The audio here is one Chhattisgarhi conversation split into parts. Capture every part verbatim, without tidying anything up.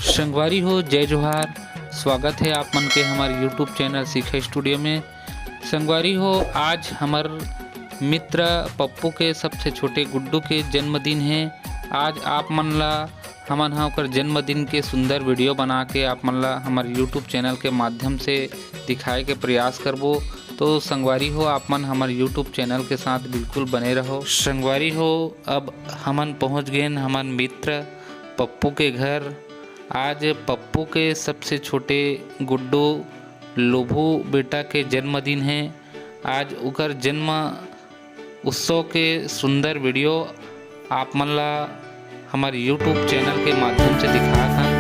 संगवारी हो, जय जोहार। स्वागत है आप मन के हमारे YouTube चैनल सीखा स्टूडियो में। संगवारी हो, आज हमर मित्र पप्पू के सबसे छोटे गुड्डू के जन्मदिन है। आज आप मन ला हमन ह ओकर जन्मदिन के सुंदर वीडियो बना के आप मन ला हमर YouTube चैनल के माध्यम से दिखाए के प्रयास करबो। तो संगवारी हो, आप मन हमर YouTube चैनल के साथ बिल्कुल बने रहो। संगवारी हो, अब हमन पहुंच गेन हमर मित्र पप्पू के घर। आज पप्पू के सबसे छोटे गुड्डू लोभू बेटा के जन्मदिन है। आज ओकर जन्म उत्सव के सुंदर वीडियो आप मन ला हमर YouTube चैनल के माध्यम से दिखात हन।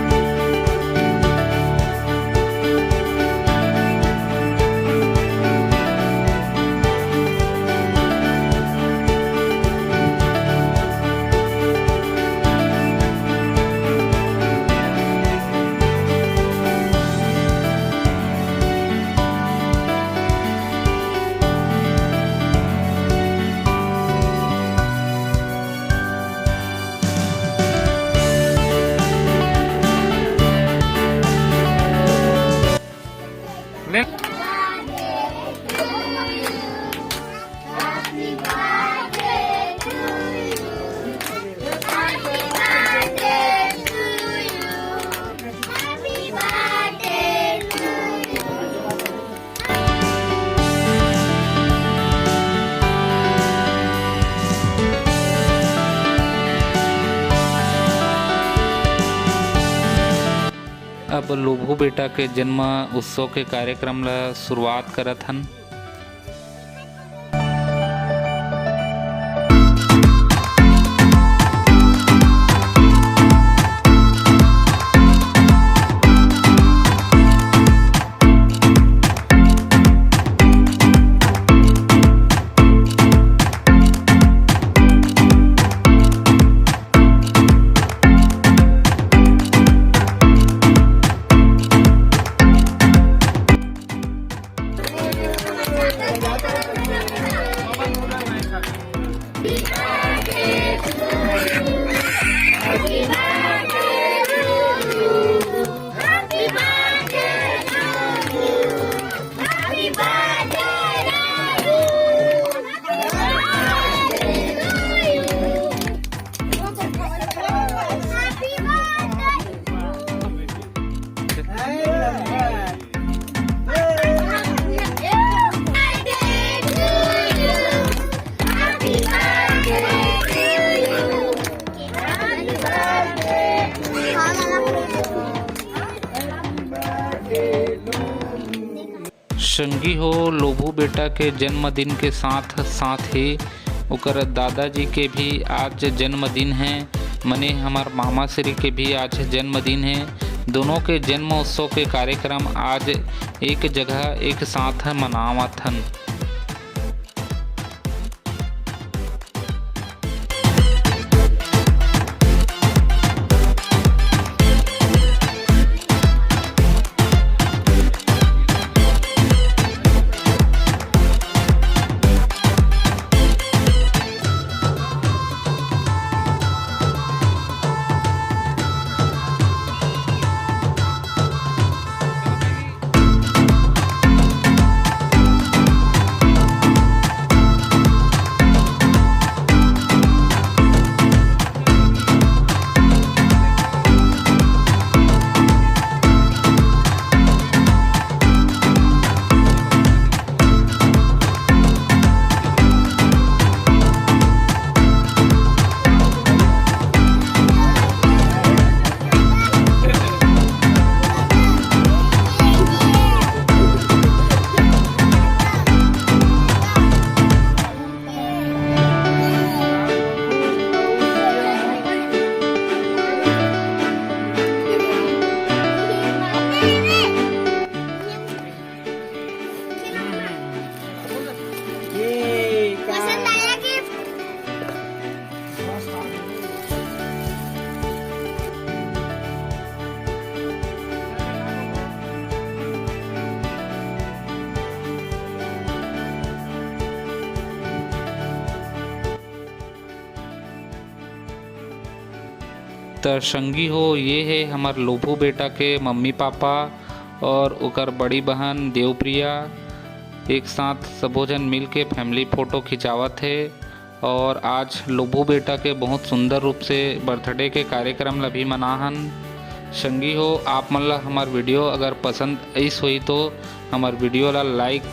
अब लोभू बेटा के जन्म उत्सव के कार्यक्रम ला शुरुआत करत हन। संगी हो, लोभू बेटा के जन्मदिन के साथ साथ ही ओकर दादाजी के भी आज जन्मदिन है, मने हमर मामा श्री के भी आज जन्मदिन है। दोनों के जन्म उत्सव के कार्यक्रम आज एक जगह एक साथ मनावत हन। त संगी हो, ये हे हमर लोभू बेटा के मम्मी पापा और ओकर बड़ी बहन देवप्रिया, एक साथ सबो झन मिल के family photo खिंचावत हे। और आज लोभू बेटा के बहुत सुंदर रूप से birthday के कार्यक्रम ला भी मनाहन। संगी हो, आप मन ला हमर video अगर पसंद आइस होही तो हमर video ला like,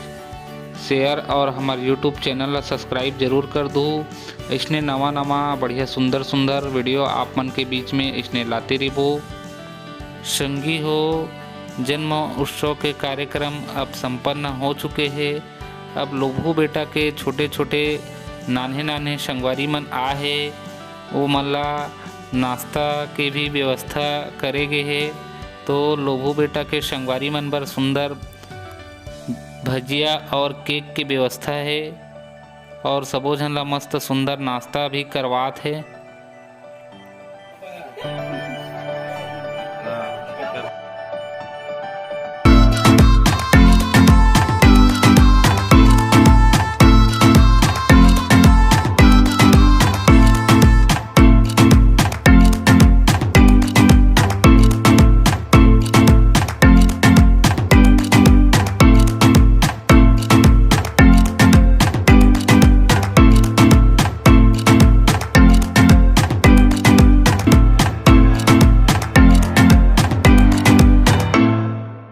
share और हमर YouTube channel ला subscribe जरूर कर दू। इसने नवा नवा बढ़िया सुंदर सुंदर video आप मन के बीच में इसने लाते रहिबो। संगी हो, जन्म उत्सव के कार्यक्रम अब संपन्न हो चुके हे। अब लोभू बेटा के छोटे छोटे नान्हे नान्हे संगवारी मन आ हे, वो मन ला नाश्ता के भी व्यवस्था करे गे हे। तो लोभू बेटा के संगवारी मन बर सुंदर भजिया और cake के व्यवस्था हे और सबो झन ला मस्त सुंदर नाश्ता भी करवात हे।